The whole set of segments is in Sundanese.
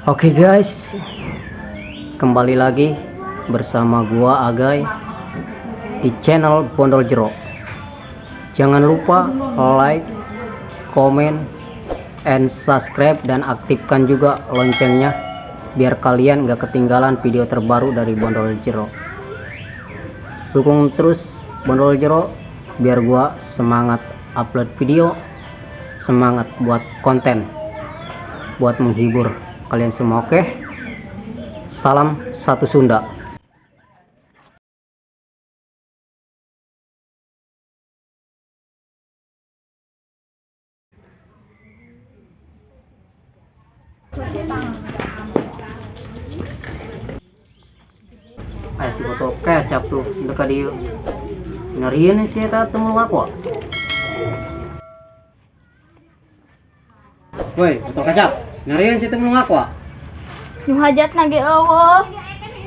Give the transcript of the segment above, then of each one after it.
Oke guys, kembali lagi bersama gua Agay di channel Bondol Jero. Jangan lupa like, comment, and subscribe, dan aktifkan juga loncengnya biar kalian gak ketinggalan video terbaru dari Bondol Jero. Dukung terus Bondol Jero biar gua semangat upload video, semangat buat konten, buat menghibur kalian semua. Oke, salam satu Sunda. Aya si botol kecap tuh dekat dieu. Nyarieun si eta teu mulung aku. Woi, botol kecap. Nyarieun si teu mulung aku. Nu hajatna ge eueuh.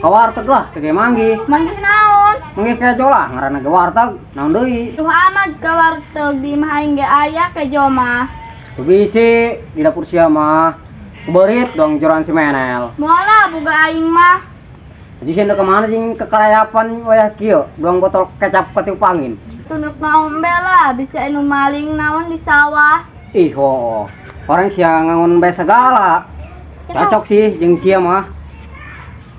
Ka warteg lah, teu ge manggih. Manggih naon? Manggih kejo lah, ngaranna ge warteg, naon deui? Tuh amat ka warteg di imah aing ge aya kejo mah. Teu bisi di dapur sia mah. Beurit dong jeroan si Menel. Moal lah boga aing mah. Jadi sia ka mana jeung kekarayapan wayah kieu, doang botol kecap katiup angin. Tunuk naon be lah, bisa anu maling naon di sawah. Ih, ho. Orang sia ngangon be segala. Cocok sih jeung sia mah.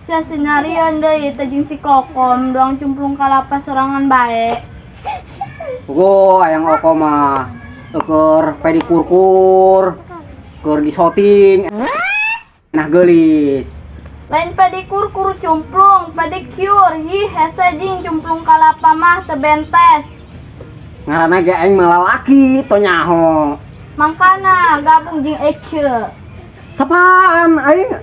Sia senyarieun deui teh jeung si Kokom, doang cumplung kalapa sorangan bae. Puguh ayang Okom mah keur pedikur-kur, keur disoting. Nah geulis. Lain pedikur-kur cumplung, pedicure, hih hese jeung cumplung kalapa mah teu bentes. Ngaranna ge aing mah lalaki to nyaho. Mangkana gabung jeung Eke. Sapaan aing?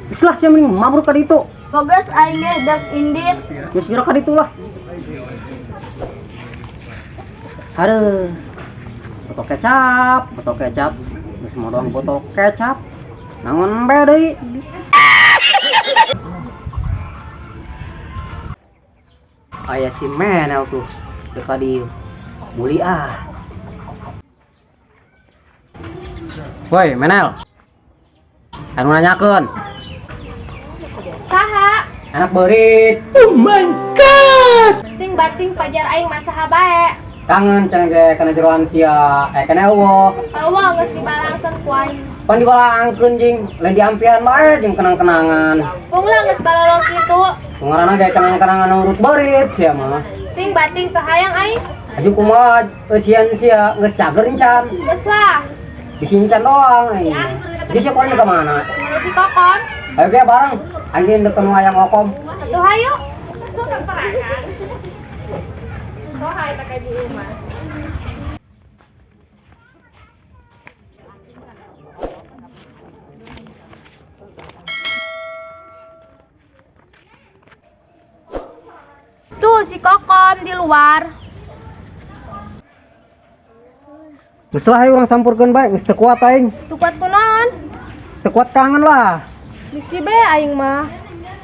Geus lah sia mending mabruk ka ditu. Bogas aing ge dek indit. Geus geura ka ditu lah. Aduh. Botol kecap, botol kecap. Geus moal doang botol kecap. Nangon embe deui. Aya si Menel tuh deka dieu. Buli ah. Woi, Menel. Anu nanyakeun. Saha? Anak beurit. Oh my god. Ting bating pajar aing mah saha bae. Kangen cenah ge kana jeroan sia, kana eueuh. Eueuh geus dibalangkeun ku aing. Pan dibalangkeun jeung lain diampian bae jeung kenang-kenangan. Pung lah geus balalor kitu. Ngaranna ge kenang-kenangan urut beurit sia mah. Ting bating teu hayang aing. Aju kumaha eusian sia geus cager encan. Geus lah. Bisi encan doang aing. Jadi sia kono ka mana? Si Kokon. Ayo ge bareng. Anjing deket nu hayang okom. Atuh hayu. Tuh si Kokon di luar. Geus lah aing urang sampurkeun bae, geus teu kuat aing. Teu kuat kunaon? Teu kuat kangen lah. Bisi be aing mah.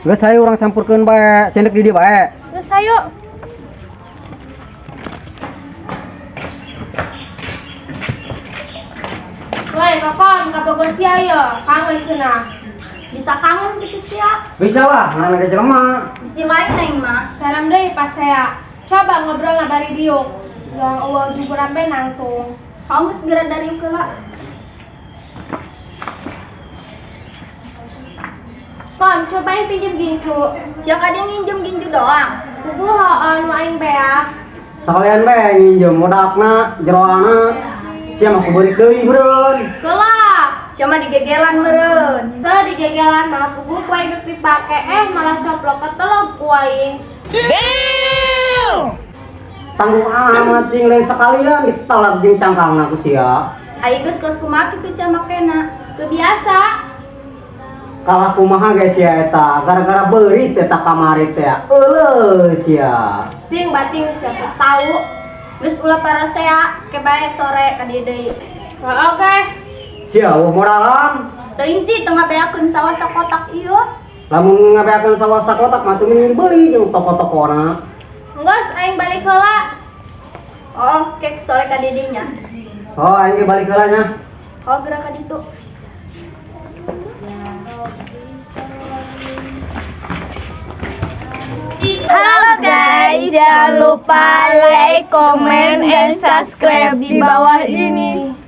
Geus hayu urang sampurkeun bae, sendek di dieu bae. Geus hayu. Woi, Kokon, kabogo sia yo, kangen cenah. Bisa kangen kitu sia. Bisa lah, ngaranna ge jelema. Bisi lain aing mah. Dalam deui pasea. Coba ngobrol na bari diuk. Doang eueuh juburan be nangtung. Kau geus geura dariuk heula. Kom, cobain pinjem gincu. Sia ka dieu nginjem gincu doang. Puguh heueuh nu aing beak. Sakalian bae nginjem modakna, jeroana. Sia mah kubeurit deui beureun. Gelah. Sia mah digegelan meureun. Teu digegelan mah puguh ku aing geus dipake, malah coplok ketelog ku aing. Damn! Tanggung amat jeung lain sekalian ditelak jeung cangkangna ku sia. Ai geus kos kumaha kitu sia makena? Teu biasa. Kalah kumaha ge sia eta, gara-gara beurit eta kamari teh. Euleuh sia. Ting bating sia teu tau. Geus ulah parasea, ke bae sore ka dieu deui. Oke. Sia eueuh modalan. Teuing sih teu ngabeakeun sawah sakotak ieu. Lamun ngabeakeun sawah sakotak mah teu mending beuli jeung toko-tokona. Geus aing balik heula. Oh, kek sore ka dieu nya. Oh, aing ge balik heula nya. Oh, geura ka ditu. Jangan lupa like, comment, and subscribe di bawah ini.